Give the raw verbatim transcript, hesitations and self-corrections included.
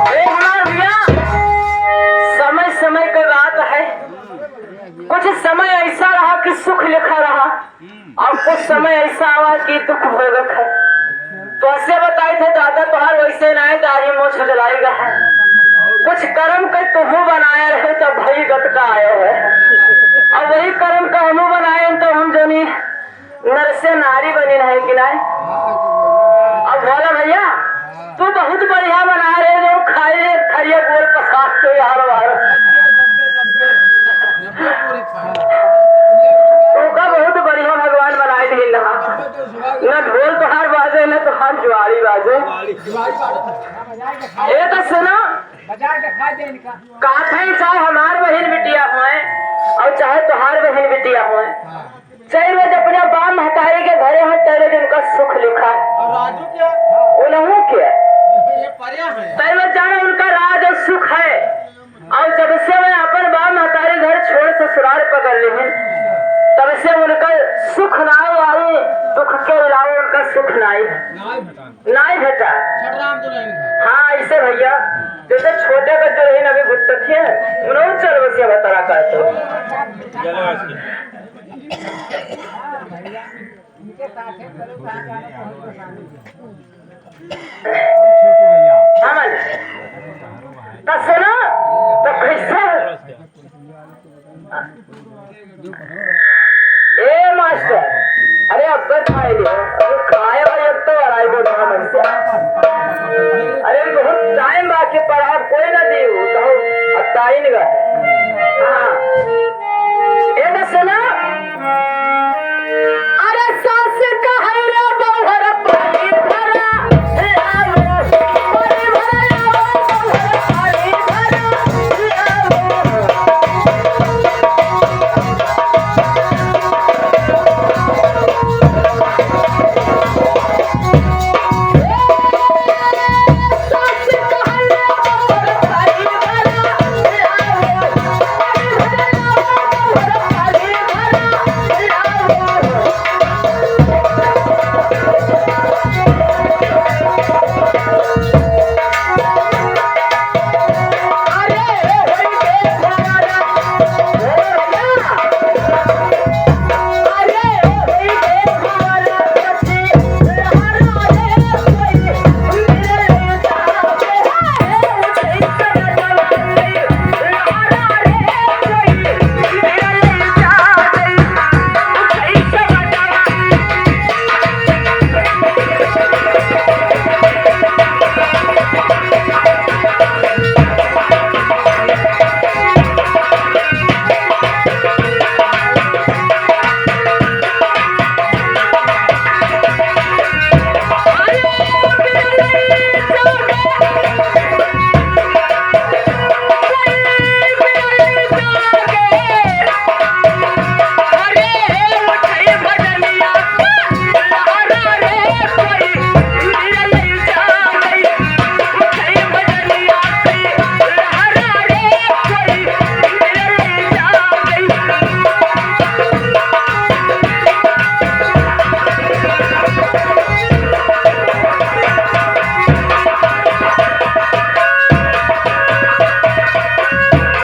ए हमार भैया, समय समय के बात है। कुछ समय ऐसा रहा कि सुख लिखा रहा, और कुछ समय ऐसा आवा कि दुख भोगक है। तो ऐसे बताई थे दादा, तोहार वैसे नाहीं, दाढ़ी मोछ उजलाई गा है। कुछ कर्म के तुहू बनाया रहे, तब भई गत का आयो है। और वही कर्म का हमू बनाए, तो हम जोनी नर से नारी बनी नहीं कि नहीं? अब भोला भैया, तू बहुत बढ़िया बना रहे, जो खाए एक थरिया गोल प्रसाद तो यार वार। तू का बहुत बढ़िया भगवान बनाए दिहिन ना। न ढोल तोहार बाजे, न तोहार जुआरी बाजे। ए तो सुनो, काथे चाहे हमार बहिन बिटिया होए और चाहे तोहार बहिन बिटिया होए, चाहे रोज अपने बाप महतारी के घरे हो, तै रोज उनका सुख लिखा है। और राजू के? उनहू के? ये पर्या है। तै रोज जाने उनका राज और सुख है। और जब से वह अपन बाप महतारी घर छोड़ ससुराल पकड़ लेहिन, तब से उनका सुख नाई आई, दुख के अलावा उनका सुख नाई है। नाई भेटा। नाई भेटा। छठराम दुल्हन है। हाँ, ऐसे भैया, जैसे छोटे बच्चे रहे ना, अभी भुगतत है, उन्होंने चल बसिया बतरा करते हो। हाँ, मान। तो सुनो, तो कैसे? ए मास्टर, अरे अब तक खाए ले, अरे खाए भाई, अब तो अढ़ाई बजे हम ऐसे। अरे बहुत टाइम बाकी पढ़ा, कोई ना दी, तो अब टाइम गा। हाँ। ए तो सुना, अरे सास का है रे बउहर पानी भरा,